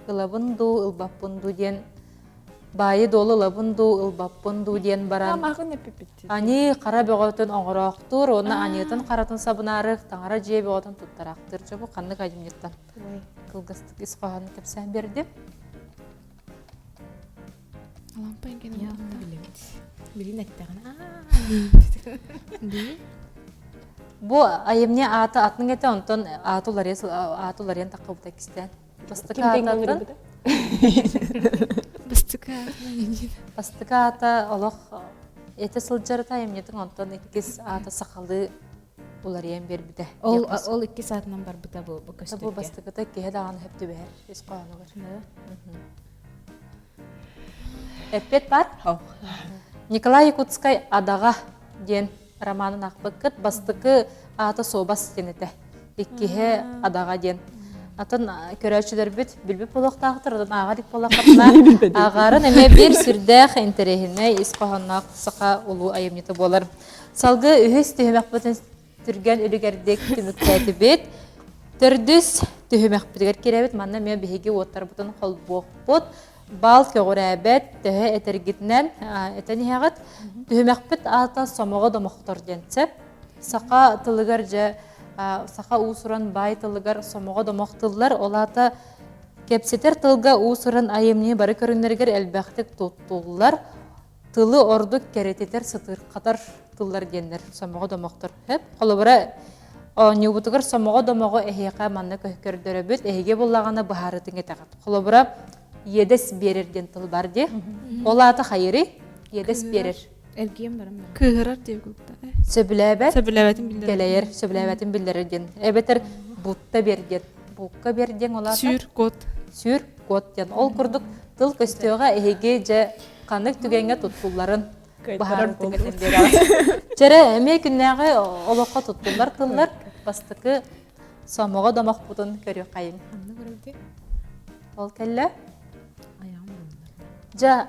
ылабын дуу, ылбаппын дуу диэн баайы-дуолу ылабын дуу, ылбаппын дуу диэн баран ани хара бөҕөтүн оҥороохтуур уонна аньыытын харатын сабынаары таҥара дьиэ бөҕөтүн туттараахтыыр дьэ бу ханнык айымньыттан кылгастык ис хоһоонун кэпсээн биэрдим. Алампа иҥкэнэ Билэбит. Билин эттэҕинэ. Бу айымньы аата атын этэ, онтон ааты уларыйа ааты уларыйан таххыбыта кистээн. Бастакы аата Бастакы аата Бастакы аата олох этэ сылдьарыта айымньытын, онтон иккис аата сахалыы уларыйан биэрбитэ. Ол ол иккис аатынан барбыта бу бу көстөргө. Бу бастакыта киһи даҕаны хөп түбэһэр ис хоһоонугар. Эппиэт бар? Николай Якутскай Адаҕа диэн романын аахпыккыт. Бастакы аата Суобас диэн этэ. Иккиһэ Адаҕа диэн. Атын көрөөччүлэрбит билбит буолуохтаахтар, отон ааҕа илик буоллаххытына, ааҕаарын эмиэ биир сүрдээх интэриэһинэй ис хоһоонноох саха улуу айымньыта буолар. Салгыы үһүс түһүмэхпитин түргэн үлүгэрдик түмүктээтибит. Төрдүс түһүмэхпитигэр киирэбит. Манна эмиэ биһиги уоттарбытын холбуохпут. Баал көҕүрээбэт, төһө этэргитинэн этэн иһэҕит. Түһүмэхпит аата сомоҕо домохтор диэн сөп. Саха тылыгар дьэ саха уус-уран баай тылыгар сомоҕо домох тыллар, ол аата кэпсэтэр тылга уус-уран айымньы бары көрүҥнэригэр элбэхтик туттуллар. Тылы ордук кэрэтитэр, сытыырхатар тыллар диэннэр сомоҕо домохтор. Хөп. Холобура, оонньуубутугар сомоҕо домоҕу эһиэхэ манна көрдөрөбүт, эһиги буллаҕына быһаарытыҥ этэҕит. Холобура, иэдэс биэрэр диэн тыл бар дии. Ол аата хайырый? Иэдэс биэрэр. Эргиэн баран Кыыһырар диye курдук. Сөбүлээбэт. Сөбүлээбэтин биллэрэр. Кэлэйэр, сөбүлээбэтин биллэрэр диэн. Эбэтэр бутта бер диэн. Букка бер диэн ол аата. Сүр кот. Сүр кот диэн. Ол курдук тыл көстүөҕэ эһиги дьэ ханнык түгэҥҥэ туттулларын быһаарытыҥ этэн биэрэҕит. Чэрэ эмиэ күннээҕи олоххо туттуллар тыллар бастакы сомоҕо домохпутун көрүөххэйиҥ. Ол кэллэ. Дьэ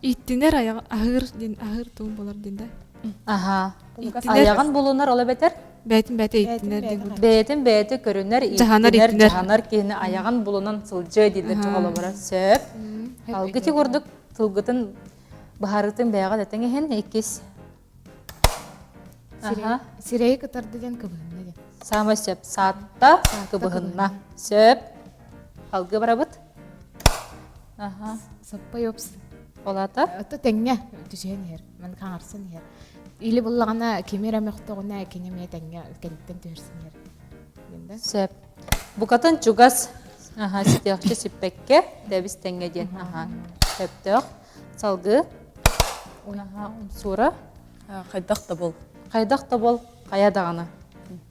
Иттинэр аяҕ аһыыр диэн аһыыр тугун болар диэн да. Аха. Айаҕын булунар ол эбэтэр? Бэйэтин бэйэтэ иттинэр диэн курдук. Бэйэтин бэйэтэ көрүнэр, иттинэр, дьаһанар киһини айаҕын булунан сылдьыа дииллэр чоҕолобура сөп. Алгыти курдук тылгытын быһаарыытын бэйэҕит этиҥ иһин иккис Сирэйи кытарды диэн кыбыһынна диэн. Саамай сөп. Саатта кыбыһынна. Сөп. Алгы барабыт. Аха. Саппай опс. Олата? Ото тэҥҥэ түсүһэн иһэр. Ман хаҥарсан иһэр. Или буллаҕына кими эрэ мөхтөҕүнэ кини эмиэ тэҥҥэ кэнниттэн түһэрсэн иһэр. Диэн да? Сөп. Букатын чугас аха ситиэхчэ сиппэккэ тэбис тэҥҥэ диэн аха сөптөөх. Салгыы аха умсуура. Хайдах да бол. Хайдах да бол хайа даҕаны.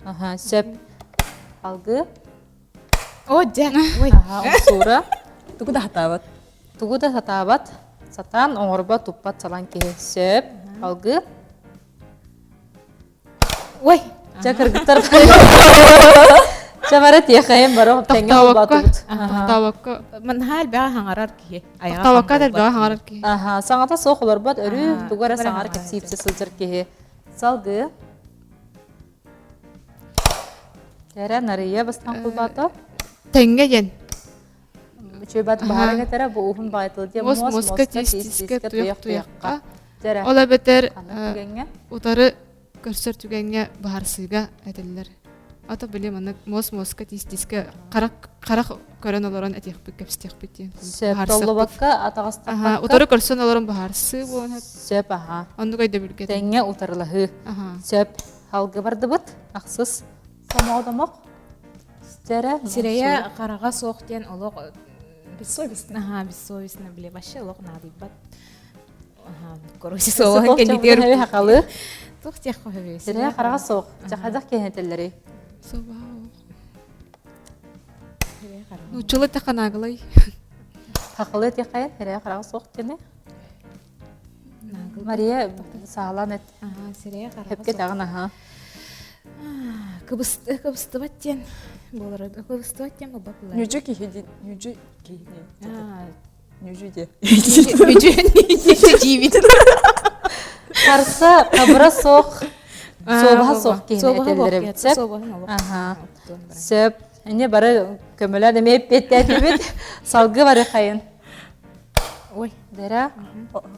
Аха сөп. Алгыы. О, дьэ. Ой. Умсуура. Тугу да сатаабат. Тугу да сатаабат. Сатаан оҥорбот, туппат салаан киһи. Сөп. Алгыы. Ой. Чэ, кыргыттар. Чэ, бары тиэхэйин бары тэҥҥэ холбоотубут. Тохтообокко. Манһаа элбэҕи хаҥарар киһи. Тохтообокко элбэҕи хаҥарар киһи. Аха, саҥата суох олорбот, өрүү тугу эрэ саҥар кэпсиипсэ сылдьар киһи. Салгыы. Эрэ Нарыйа бастаан кулбаата. Тэҥҥэ диэн. Үчүгэй баһарыҥ этэрэ бу уһун баайтыл диэн муос муоска тиис тиискэ туйах туйахха. Ол эбэтэр утары көрсөр түгэҥҥэ баһарсыыга этиллэр. Ата били маннык муос муоска тиис тиискэ харах харах көрөн олорон этиэхпит кэпсэтиэхпит диэн. Сөп толлубакка атаҕастаппакка. Утары көрсөн олорон баһарсыы буолан. Сөп аха. Оннук өйдөбүлгэ. Тэҥҥэ утарылаһыы. Сөп. Алгы бардыбыт. Ахсыс. Сомоҕо Сэрэ. Сирэйэ хараҕа суох диэн олох бессовестно. Аха, бессовестно, били вообще олох наадыйбат. Аха, короче, суоҕун кэннитигэр хахалы. Туох диэх хоһуй. Сирэйэ хараҕа суох. Чахадах киһинэтэллэри. Нууччалыы таханаагалай. Хахалы тиэхайын, сирэйэ хараҕа суох диэни. Мария саалан эт. Сирэйэ хараҕа Хэпке таҕын аха. Кыбыстыбат диэн буолар. Кыбыстыбат диэн буолбат буолар. Нүдьү киһи диэн нүдьү киһи Нүдьү диэн. Нүдьү нүдьү диибит. Харса хабыра суох суобаһа суох киһини этэллэр эбит сөп. Аха. Сөп. Эне бары көмөлөөн эмиэ эппиэттээтибит. Салгыы бары хайын. Ой. Дэрэ.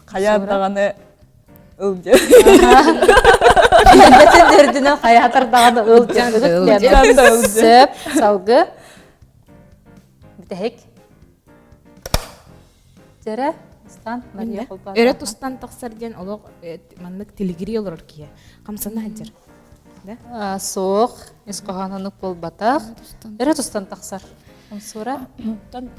Хайаан даҕаны ыл диэн. Билбэтин үрдүнэн хайаатар даҕаны ыл диэн. Сөп. Салгы. Бүтэһик. Дэрэ. Бастаан Мария Холбоото. Өрө тустан тахсар диэн олох маннык тилигирии олорор киһи. Хамсана сылдьар. Да? Суох, ис хоһоонунук буолбатах. Өрө тустан тахсар. Умсуура. Оттон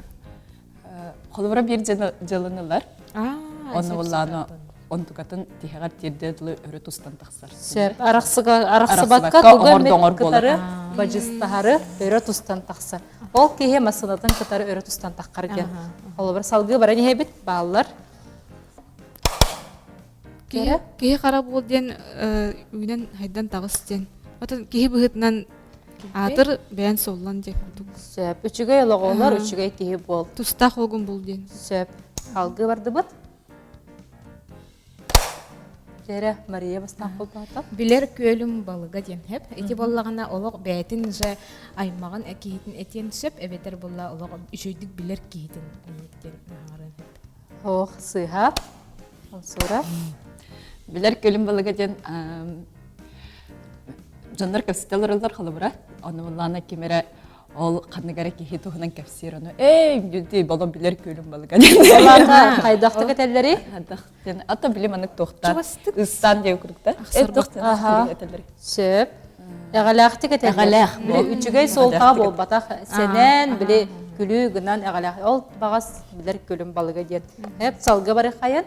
холобура биир дьылын ылар. Онно буоллаана онтукатын тиһэҕэр тиэрдэ дылы өрө тустан тахсар. Сөп. Арахсыбакка тугу эмит кытары бадьыстаһары өрө тустан тахсар. Ол киһи массыынатын кытары өрө тустан таххар диэн. Холобур салгыы баран иһэбит бааллар. Киһи, киһи хара буол диэн үүнэн хайдан таҕыс диэн. Отон киһи быһыытынан аатыр бэйэн соллон диэн курдук. Сөп. Үчүгэй олоҕолор, үчүгэй киһи буол. Тустаах уолгун бул диэн. Сөп. Алгыы бардыбыт. Дьэрэ, Мария бастаан холбоото. Билэр күөлүм балыга диэн хэп. Ити буоллаҕына олох бэйэтин же аймаҕын киһитин этиэн сөп, эбэтэр буолла олох үчүгэйдик билэр киһитин диэн аһарыан сөп. Ох, сыыһа. Ансура. Билэр күөлүм балыга диэн дьоннор кэпсэтэ олороллор холобура. Ону буллаана ким эрэ ол ханнык эрэ киһи туһунан кэпсиир ону эй дии болон билэр күөлүм балыга диэн. Хайдахтык этэллэри? Хайдах диэн ата били маннык туохтаан ыстаан диэн курдук Аха. Сөп. Эҕэлээхтик этэллэр. Эҕэлээх. Били үчүгэй суолтаҕа буолбатах. Сэнээн, били күлүү гынан эҕэлээх. Ол баҕас билэр күлүм балыга диэн. Эп салгы барыхайын.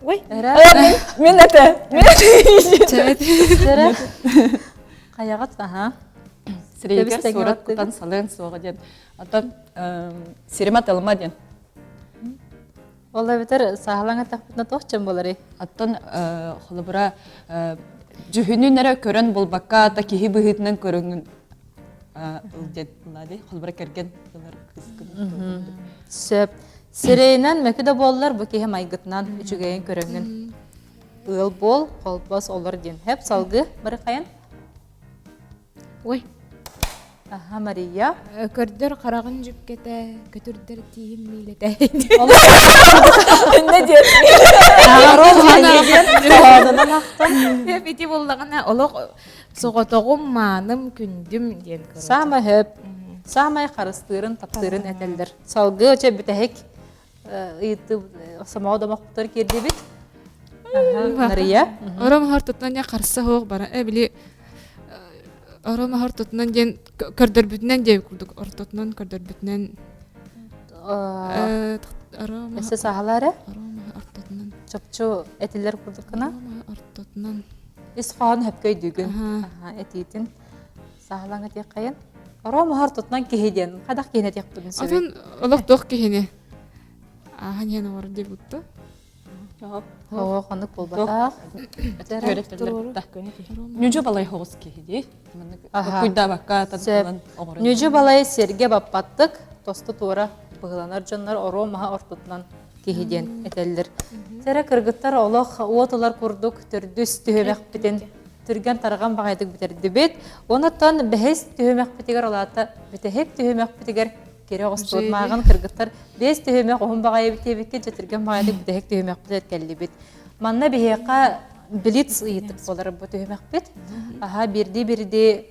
Ой. Мин этэ. Мин Эрэ. Хайаҕыт аха. Сирэйигэр суорат кутан салыан суоҕа диэн. Оттон сирима тылыма диэн. Ол эбэтэр сааһылаан эттэхпитинэ туох дьон буоларый? Оттон холобура дьүһүнүн эрэ көрөн булбакка та киһи быһыытынан көрөҥүн ыл диэн холобура кэргэн ылар кыыскын. Сөп. Сирэйинэн мөкү да буоллар бу киһи майгытынан үчүгэйин көрөҥүн. Ыал буол, холбос олор диэн. Хэп салгыы барыхайын. Ой. Аха, Мария. Көрдөр хараҕын дьүккэтэ, көтүрдэр тииһим миилэтэ. Инне диэн. Ити буоллаҕына олох соҕотоҕум, мааным, күндүм диэн көрөр. Саамай хөп, саамай харыстыырын, таптыырын этэллэр. Салгыы оче бүтэһик ыйытыы сомоҕо домохпутар киирдибит. Нария. Ором хортотунан дьэ харса суох бара. Э били ором хортотунан диэн көрдөрбүтүнэн диэн курдук ортотунан көрдөрбүтүнэн ором Өссө саһалаа эрэ. Ором ортотунан. Чопчу этилэр курдук гына. Ортотунан. Ис хоһоон хөпкө өйдүүгүн. Этиитин. Саһалаҥ этиэххэйин. Ором ортотунан киһи диэн. Хадах киһини этиэхпитин сөбүй? Атын олох туох киһини? Ааһан иһэн оҥорор диye бутта. Оо, ханнык буолбатах. Нүдьү балай хоҕус киһи дии. Куйдаабакка тадылан оҕорон. Нүдьү балай сиргэ баппаттык, тосту туора быһыланар дьоннор оруо маһа ортотунан киһи диэн этэллэр. Сэрэ кыргыттар олох уот ылар курдук төрдүс түһүмэхпитин түргэн тарҕан баҕайытык бүтэрдибит. Онуттан бэһис түһүмэхпитигэр олаата бүтэһик түһүмэхпитигэр кире оҕустубут мааҕын кыргыттар бэс түһүмэх уһун баҕайы диэбиккэ дьэ түргэн баҕайытык бүтэһик түһүмэхпитигэр кэллибит. Манна биһиэхэ блиц ыйытык буолар бу түһүмэхпит. Аха биирдии-биирдии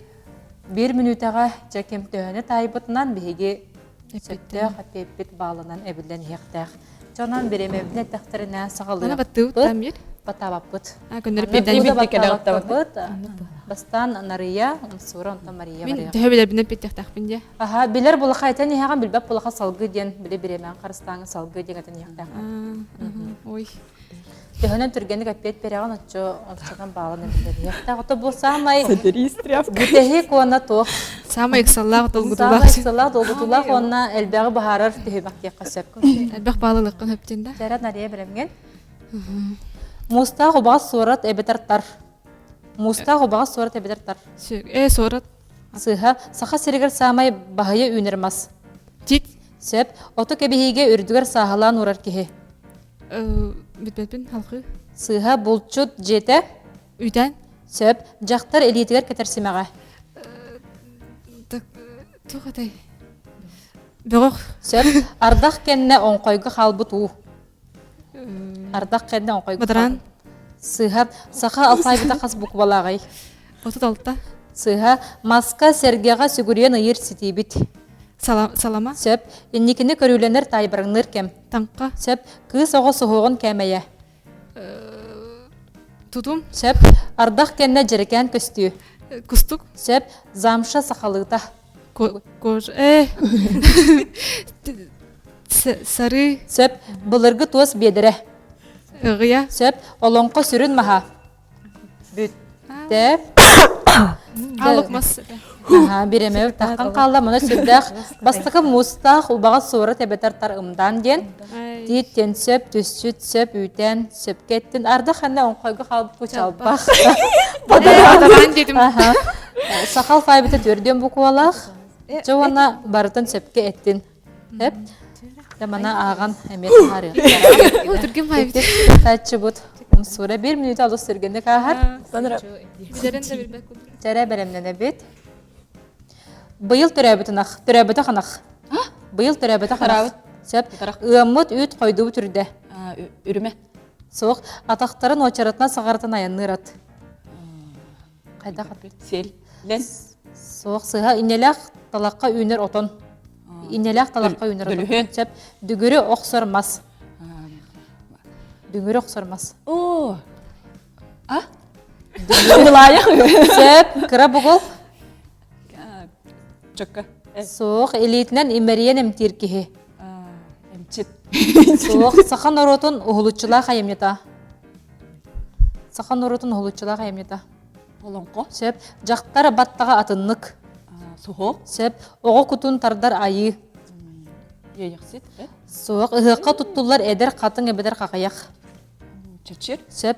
биир мүнүүтэҕэ дьэ ким төһөнү таайбытынан биһиги сөптөөх эппиэппит баалынан эбиллэн иһиэхтээх. Дьонон бириэмэбитин эттэхтэринэ саҕалыахпыт, батаабаппыт. Бастаан Нарыйа, Умсуура, онтон Мария Мин төһө билэрбинэн питтэхтэхпин дьэ. Аха, билэр булаха этэн иһэҕин, билбэт булаха салгыы диэн, били бириэмэҕин харыстааҥы салгыы диэн этэн иһэхтээххин. Ой. Төһөнөн түргэнник эппиэт биэрэҕин, оччо оччонон баалан эбиллэриэхтээх. Ото бу саамай бүтэһик уонна туох Саамай ыксаллаах долгутуулаах. Саамай ыксаллаах долгутуулаах уонна элбэҕи быһаарар түһүмэх диэххэ сөп. Элбэх баалылыаххын сөп да. Дьэрэ Нария бэлэмҥин. Муустаах убаҕас суорат эбэтэр тар. Муустаах убаҕас суорат эбэтэр тар. Э, суорат. Сыыһа. Саха сиригэр саамай баһыйа үүнэр мас. Тит. Сөп. Оту кэбиһиигэ үрдүгэр сааһылаан уурар киһи. Бүтбэппин халқы. Сыыһа булчут дьиэтэ. Үтэн. Сөп. Дьахтар илиитигэр кэтэр симэҕэ. Туох этэй? Бөҕөх. Сөп. Ардах кэннэ оҥхойго хаалбыт уу. Ардах кэннэ оҥхойго Бадараан. Сыыһа. Саха алфавита хас буквалааҕый? 36. Сыыһа. Маска сэргэҕэ сүгүрүйэн ыйыр ситиибит. Салама. Сөп. Инникини көрүүлэнэр таайбараҥныыр кэм. Таҥха. Сөп. Кыыс оҕо суһуоҕун кээмэйэ. Тутум. Сөп. Ардах кэннэ дьэрэкээн көстүү. Кустук. Сөп. Замша сахалыыта. Кож. Э. Сары. Сөп. Былыргы туос биэдэрэ. Ыгыйа. Сөп. Олоҥхо сүрүн маһа. Бүттэ. Алык мас. Аха, биремев таххан хаалла мына сүрдээх бастакы муустаах убаҕас суорат эбэтэр тар ымдаан диэн тиит тен сөп түсчүт сөп үүтэн сөпкө эттин арда ханна оҥхойго хаалбыт кучалбах Бадараан дедим. Сахал файбыта төрдүөн буквалаах дьэ уонна барытын сөпкө эттин Эп. Дьэ мана ааҕан эмиэ таһаарыахтара. Түргэн баайбыт. Тааччыбыт. Умсуура биир мүнүүтэ олус түргэнник ааһар. Билэрин да билбэт курдук. Чэрэ бэлэмнэнэбит. Быйыл төрөөбүт ынах. Төрөөбөтөх ынах. Быйыл төрөөбөтөх ынах. Сөп. Ыаммыт үүт хойдубут үрдэ. Үрүмэ. Суох. Атахтарын уочаратынан саҕарытан айанныыр ат. Хайдах Сел. Лен. Суох сыһа иннэлээх талахха үүнэр отон. Иннэлээх талахха үүнэр отон. Дөлүһүөн. Сөп. Дүгүрү охсор мас. Дүҥүрү охсор мас. О. А? Былаайах. Сөп. Кыра бугул. Чөккө. Суох. Илиитинэн имэрийэн эмтиир киһи. Эмчит. Суох. Саха норуотун уһулуччулаах айымньыта. Саха норуотун уһулуччулаах айымньыта. Олоҥхо. Сөп. Дьахтар баттаҕа атыннык. Суһуох. Сөп. Оҕо кутун тардар айыы. Иэйэхсит. Суох. Ыһыахха туттуллар эдэр хатыҥ эбэтэр хахыйах. Чэчир. Сөп.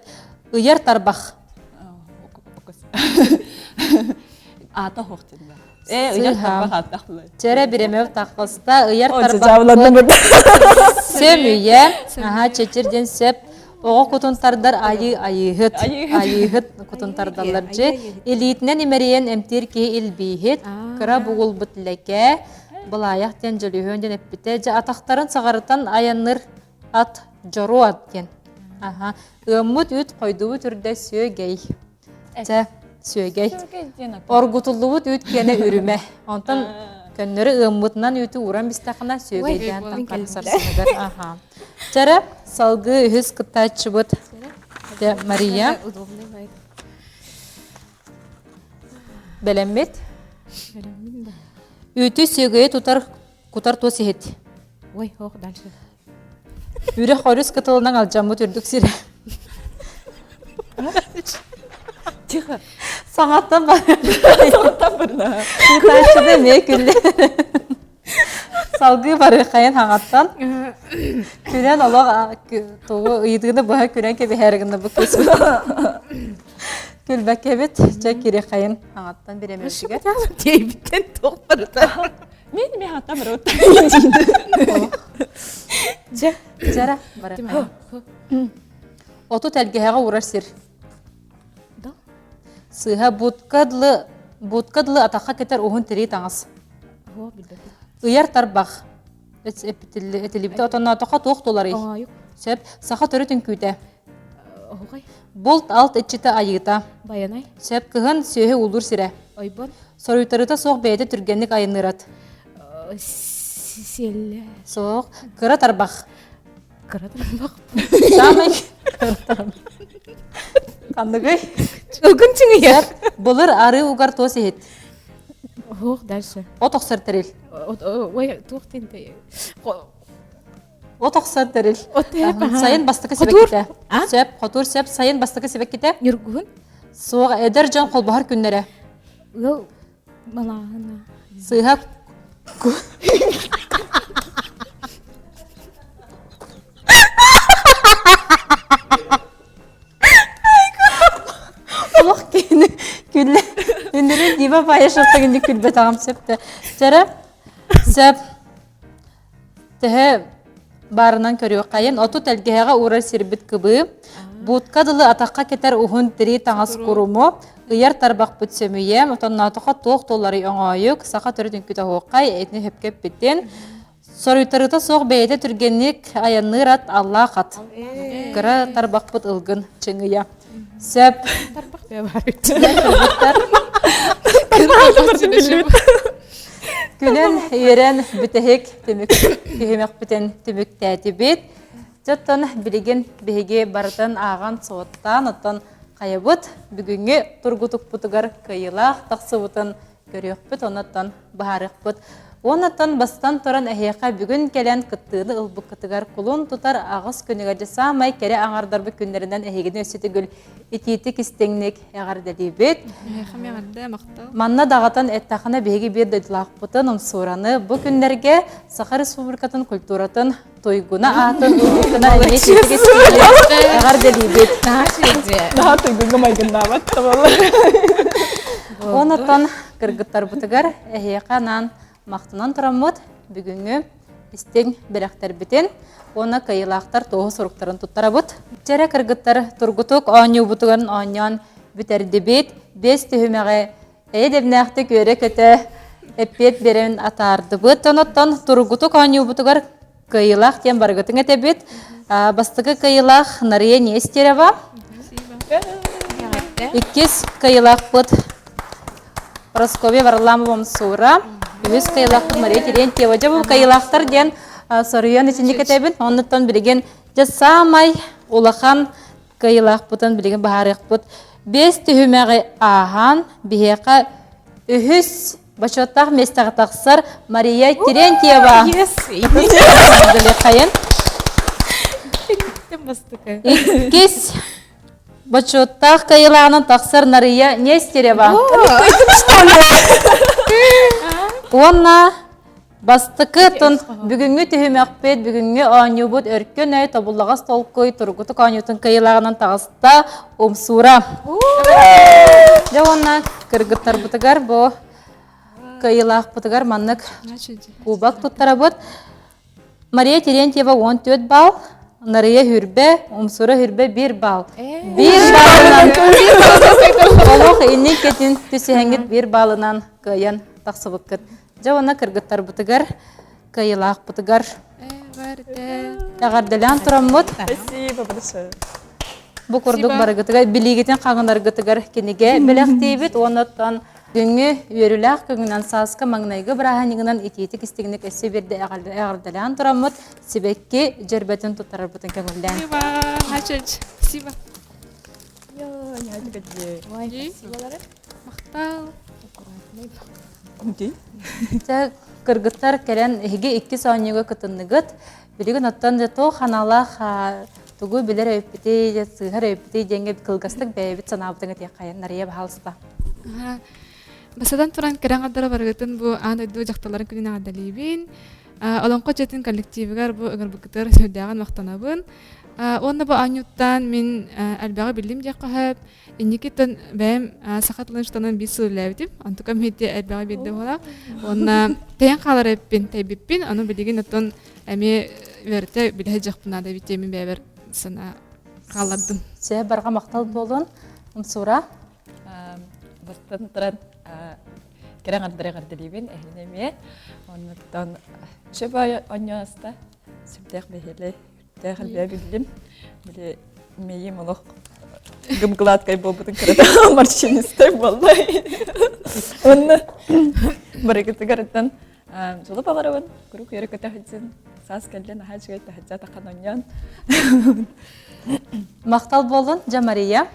Ыйар тарбах. Аата оһох диэн Э, ыйар тарбах ааттах Чэрэ биремев таххыста ыйар тарбах. Сөмүйэ. Аха, чэчир диэн сөп. Оҕо кутун тардар айыы айыыһыт. Айыыһыт кутун тардаллар дьи. Илиитинэн имэрийэн эмтиир киһи илбииһит. Кыра бугулбут лэкэ. Былаайах диэн дьөлүһүөн диэн эппитэ. Дьэ атахтарын саҕарытан айанныр ат дьоруо ат диэн. Аха. Ыаммыт үүт хойдубут үрдэ сүөгэй. Чэ, сүөгэй. Оргутуллубут үүт киэнэ үрүмэ. Онтон көннөрү ыаммытынан үүтү ууран бистэххинэ сүөгэйдээн таҥхар сарсыныгар. Аха. Чэрэ, салгыы үһүс кыттааччыбыт Дьэ, Мария. Бэлэммит. Үүтү сүөгэйи тутар кутар туос иһит. Ой, ох, дальше. Үрэх өрүс кытылынан алдьаммыт үрдүк сирэ. Тихо. Саҥаттан бар. Саҥаттан барна. Ыытааччыны эмиэ күллэ. Салгыы барыаххайын хаҥаттан. Күлэн олох тугу ыйытыыны быһа күлэн кэбиһээри гынна бу кыыс. Күлбэккэбит. Чэ кириэххайын хаҥаттан бириэмэбитигэр. Тиэйбиттэн туох барыта. Мен мен хаттан барабыт. Дьэ. Дьара барыаххайын. Оту тэлгэһэҕэ уурар сир. Да. Сыыһа будка дылы будка дылы атахха кэтэр уһун тирии таҥас. Оһо билбэппин. Ыйар тарбах. Этилибитэ отонноотоххо туох туларый? Оҥоойук. Сөп. Саха төрүт үҥкүүтэ. Оһуохай. Булт алт иччитэ айыыта. Байанай. Сөп. Кыһын сүөһү уулуур сирэ. Ойбон. Соруйтарыыта суох бэйэтэ түргэнник айанныырат. Сиэллэ. Суох. Кыра тарбах. Кыра тарбах. Саамай кыра тарбах. Ханныгый? Ылгын чыҥыйар. Былыр арыы угар туос иһит. Оһох, дальше. От охсор тэрил. Ой, туох тинтэй. От охсор тэрил. От Сайын бастакы сибэккитэ. Сөп, хотуур сөп, сайын бастакы сибэккитэ. Ньургуһун. Суох, эдэр дьон холбоһор күннэрэ. Ыал малааһына. Сыыһа Олох киһини күллэ. Үндүрүн Дима Паешевтагын күлбэтаҕым сөп да. Чэрэ, сөп. Төһө баарынан көрүөххэйин, оту тэлгэһэҕэ уурар сирбит кыбыы, буутка дылы атахха кэтэр уһун тирии таҥас куруму, ыйар тарбахпыт сөмүйэ, отонноотохо туох туоларый оҥоойук, саха төрүт үҥкүтэ оһуоххай, этини сөпкө эппитин, соруйтарыыта суох бэйэтэ түргэнник айанныыр ат аллаах ат. Кыра тарбахпыт ылгын чыҥыйа. Сөп. Тарбах баар. Күлэн, үөрэн бүтэһик түмүк түһүмэхпитин түмүктээтибит. Дьоттон билигин биһиги барытын ааҕан суоттаан, оттон хайабыт бүгүҥҥү тургутукпутугар кыайыылаах тахсыбытын көрүөхпүт, оннуттан быһаарыахпыт. Уоннаттан бастан туран эһиэхэ бүгүн кэлэн кыттыыны ылбыккытыгар кулун тутар аҕыс күнүгэр дьэ саамай кэрэ аҥардарбыт күннэринэн эһигини өссө төгүл итиитик истиҥник эҕэрдэлиибит. Эһиэхэ эҕэрдэ, махтал. Манна даҕатан эттэххинэ биһиги биир дойдулаахпытын Умсуураны бу күннэргэ Саха Республикатын культуратын туйгуна аатын ылбыккына эмиэ итиитик истиҥник эҕэрдэлиибит. Наһаа туйгуҥҥа майгыннаабат табалар. Онотон кыргыттарбытыгар эһиэхэ анаан махтанан тураммыт бүгүҥҥү истиҥ бэлэхтэрбитин уонна кыайыылаахтар туоһу суруктарын туттарабыт. Чэрэ кыргыттар тургутук оонньуубутугар оонньоон бүтэрдибит. Биэс түһүмэҕи эйэ дэбнээхтик үөрэ-көтө эппиэт биэрэн атаардыбыт. Онуттан тургутук оонньуубутугар кыайыылаах диэн барыгытын этэбит. Бастакы кыайыылаах Нария Нестерова. Иккис кыайыылаахпыт Прасковья Варламова Мсура. Үһүс кыайыылаахпыт Мария Терентьева. Дьэ бу кыайыылаахтар диэн соруйан итинник этэбин. Оннуттан билигин дьэ саамай улахан кыайыылаахпытын билигин быһаарыахпыт. Биэс түһүмэҕи ааһан биһиэхэ үһүс бочуоттаах миэстэҕэ тахсар Мария Терентьева. Иккис бочуоттаах кыайыылааҕынан тахсар Нария Нестерева. Уонна Бастакы тун бүгүҥҥү түһүмэхпит, бүгүҥҥү оонньуубут өркөн өй, тобуллаҕас толкуй, тургутук оонньуутун кыайыылааҕынан таҕыста Умсуура. Дьэ уонна кыргыттарбытыгар бу кыайыылаахпытыгар маннык кубок туттарабыт. Мария Терентьева 14 балл, Нария Хүрбэ, Умсура Хүрбэ 1 балл. Биир баллынан олох инник кетин түсүһэҥҥит биир баллынан кыайан тахсыбыккыт. Дьэ уонна кыргыттарбытыгар, кыайыылаахпытыгар эҕэрдэлээн тураммыт. Спасибо большое. Бу курдук барыгытыгар билиигитин хаҥынаргытыгар кинигэ бэлэхтиибит уонна оттон күҥҥү үөрүүлээх күҥүнэн сааскы маҥнайгы бырааһынньыгынан итиитик истиҥник өссө биирдэ эҕэрдэлээн тураммыт сибэкки дьөрбөтүн туттарарбытын көҥүллээн. Спасибо. Махтал. Дьэ, кыргыттар кэлэн эһиги иккис оонньууга кытынныгыт. Билигин оттон дьэ туох ханаалаах тугу билэр өйүппүтүй, сыыһар өйүппүтүй диэҥҥэ кылгастык бэйэбит санаабытын этиэххэйин Нария баһаалыста. Басадан туран кэрэ аҥардара барыгытын бу аан дойду дьахталларын күнүн эҕэрдэлиибин. Олоҥхо дьиэтин коллективыгар бу ыҥырбыккытыгар сүрдээҕин махтанабын. Уонна бу оонньууттан мин элбэҕи биллим диэххэ сөп. Инникиттэн бэйэм саха тылын штанын биир сыл үлэлээбитим. Онтукам ити элбэҕи биэрдэ буолар. Уонна тэйэн хаалар эппин, тэйбиппин. Ону билигин оттон эмиэ үөрэтэ билэ сылдьыахпын наада эбит диэмин бэйэбэр санаа хааллардым. Чэ, барҕа махтал буолун. Умсура. Бастан туран кэрэ аҥардары эҕэрдэлиибин эһигини эмиэ. Оннуттан чөбө онньооста сүрдээх бэһиэлэй Тээх элбэҕи биллим. Били мэйиим олох гым-гладкай буолбутун кырата морщинистай буолла. Онно барыгытыгарыттан жолу баҕарабын куруук үөрэ көтө сылдьын саас кэллин аһаа үчүгэй таһырдьа тахан онньоон Махтал буоллун, дьэ Мария.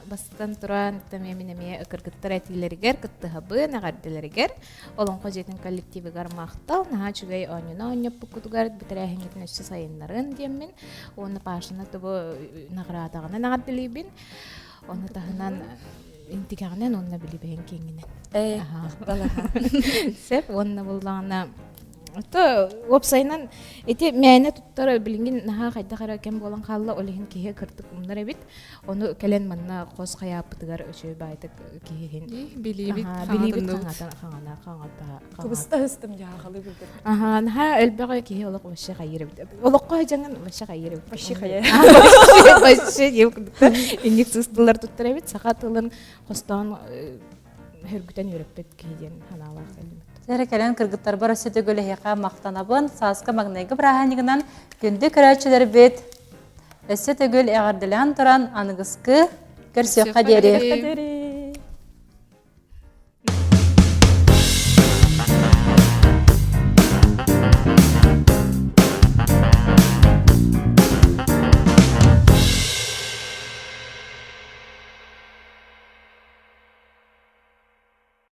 Бастатан туран, мин эмиэ кыргыттар этиилэригэр кыттыһабын, эҕэрдэлэригэр. Олоҥхо дьиэтин коллективыгар махтал, наһаа үчүгэй оонньууну оонньоппуккутугар бүтэрээһиҥҥитин өссө сайыннарын диэммин уонна Пашаны тобу наҕараатаҕынан эҕэрдэлиибин. Ону таһынан интигэҕинэн уонна билибэһин киэҥинэн. Ээ, Сөп уонна буллаҕына то уопсайынан ити мээнэ туттар билигин наһаа хайдах эрэ кэм буолан хаалла ол иһин киһи кырдык умнар эбит Ону кэлэн манна хос хайааппытыгар үчүгэй баайдык киһиһин билиибит билиибит хаҥата хаҥана хаҥата кыбыста ыстым дьаахалы билбит аха наһаа элбэҕи киһи олох вообще хайыр эбит олоххо дьаҥын вообще хайыр эбит вообще хайа вообще диэн курдук инник сыыс тыллар туттар эбит саха тылын хостоон хөргүтэн үөрэппит киһи диэн санаалаах кэллим Эрэ кэлэн кыргыттарбар өссө төгүл эһиэхэ махтанабын. Сааска маҥнайгы бырааһынньыгынан күндү көрөөччүлэрбит Өссө төгүл эҕэрдэлээн туран аныгыскы көрсүөххэ диэри.